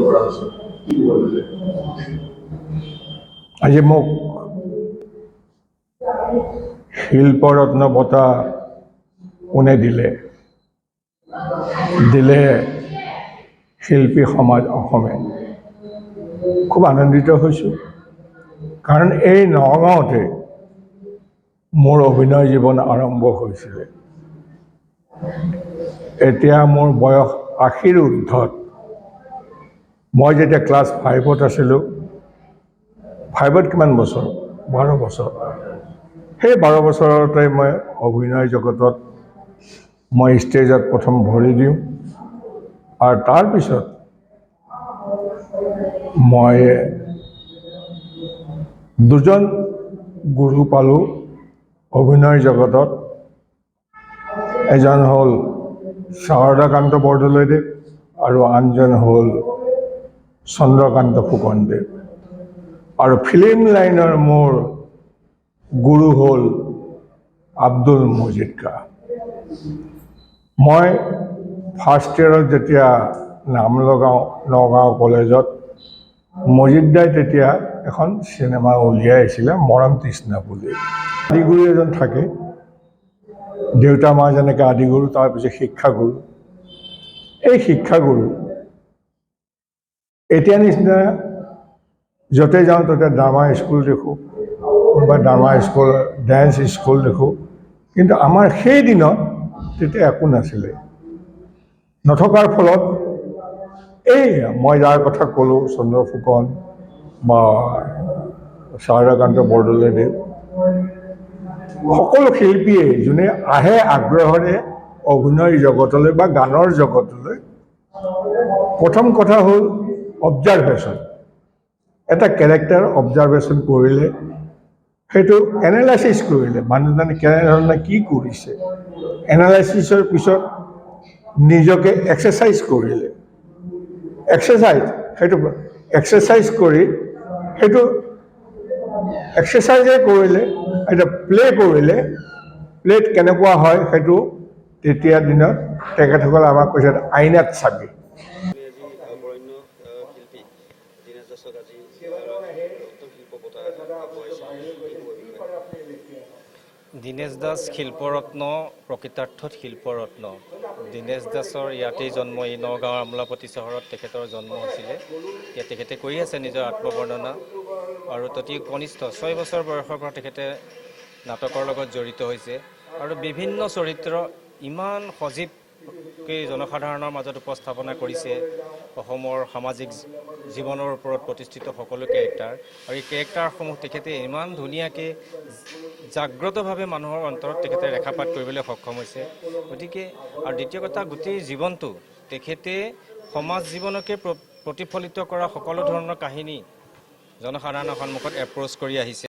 কৰা হৈছে। কি ক'ব এই বিষয়ে? আজি মোক শিল্পৰত্ন বঁটা কোনে দিলে? দিলে শিল্পী সমাজ অসমে। খুব আনন্দিত হৈছোঁ, কাৰণ এই নগাঁৱতে মোৰ অভিনয় জীৱন আৰম্ভ হৈছিলে। এতিয়া মোৰ বয়স 80ৰ ঊৰ্ধত। মই যেতিয়া ক্লাছ 5ত আছিলোঁ, 5ত কিমান বছৰ? 12 বছৰ। সেই 12 বছৰতে মই অভিনয় জগতত মই ষ্টেজত প্ৰথম ভৰি দিওঁ আৰু তাৰপিছত মই দুজন গুৰু পালোঁ অভিনয় জগতত। এজন হ'ল শাৰদাকান্ত বৰদলৈদেৱ আৰু আনজন হ'ল চন্দ্ৰকান্ত ফুকনদেৱ। আৰু ফিল্ম লাইনৰ মোৰ গুৰু হ'ল আব্দুল মজিদ খা। মই ফাৰ্ষ্ট ইয়েৰত যেতিয়া নাম লগাওঁ নগাঁও কলেজত, মজিদ দাই তেতিয়া এখন চিনেমা উলিয়াই আছিলে, মৰম তৃষ্ণা বুলি। আদিগুৰু এজন থাকে, দেউতা মা যেনেকৈ আদিগুৰু, তাৰপিছত শিক্ষাগুৰু। এই শিক্ষাগুৰু এতিয়া নিচিনা য'তে যাওঁ ত'তে ড্ৰামা স্কুল দেখোঁ, কোনোবা ড্ৰামা স্কুল, ডেন্স স্কুল দেখোঁ। কিন্তু আমাৰ সেই দিনত তেতিয়া একো নাছিলে। নথকাৰ ফলত এই মই যাৰ কথা ক'লোঁ, চন্দ্ৰ ফুকন বা শাৰদাকান্ত বৰদলৈদেৱ, সকলো শিল্পীয়ে যোনে আহে আগ্ৰহেৰে অভিনয় জগতলৈ বা গানৰ জগতলৈ, প্ৰথম কথা হ'ল অবজাৰভেশ্যন। এটা কেৰেক্টাৰ অবজাৰভেশ্যন কৰিলে, সেইটো এনালাইচিছ কৰিলে, মানুহজনে কেনেধৰণে কি কৰিছে, এনালাইচিছৰ পিছত নিজকে এক্সাৰচাইজ কৰিলে, এক্সাৰচাইজ সেইটো এক্সাৰচাইজ কৰি, সেইটো এক্সাৰচাইজে কৰিলে, এটা প্লে কৰিলে, প্লেত কেনেকুৱা হয় সেইটো তেতিয়া দিনত তেখেতসকলে আমাক কৈছে, আইনাত চাবি। আমি আজি বৰেণ্য শিল্পী দীনেশ দাসক আজি উত্তম শিল্প বঁটা আগবঢ়াইছে। কি ক'ব এই বিষয়ে? দীনেশ দাস শিল্পৰত্ন, প্ৰকৃতাৰ্থত শিল্পৰত্ন। দীনেশ দাসৰ ইয়াতেই জন্ম, এই নগাঁৱৰ আমোলাপট্টি চহৰত তেখেতৰ জন্ম হৈছিলে। এতিয়া তেখেতে কৰি আছে নিজৰ আত্মবৰ্ণনা। আৰু অতি কনিষ্ঠ 6 বছৰ বয়সৰ পৰা তেখেতে নাটকৰ লগত জড়িত হৈছে আৰু বিভিন্ন চৰিত্ৰ ইমান সজীৱকৈ জনসাধাৰণৰ মাজত উপস্থাপনা কৰিছে। অসমৰ সামাজিক জীৱনৰ ওপৰত প্ৰতিষ্ঠিত সকলো কেৰেক্টাৰ আৰু এই কেৰেক্টাৰসমূহ তেখেতে ইমান ধুনীয়াকৈ জাগ্ৰতভাৱে মানুহৰ অন্তৰত তেখেতে ৰেখাপাত কৰিবলৈ সক্ষম হৈছে। গতিকে আৰু দ্বিতীয় কথা, গোটেই জীৱনটো তেখেতে সমাজ জীৱনকে প্ৰতিফলিত কৰা সকলো ধৰণৰ কাহিনী জনসাধাৰণৰ সন্মুখত এপ্ৰ'চ কৰি আহিছে।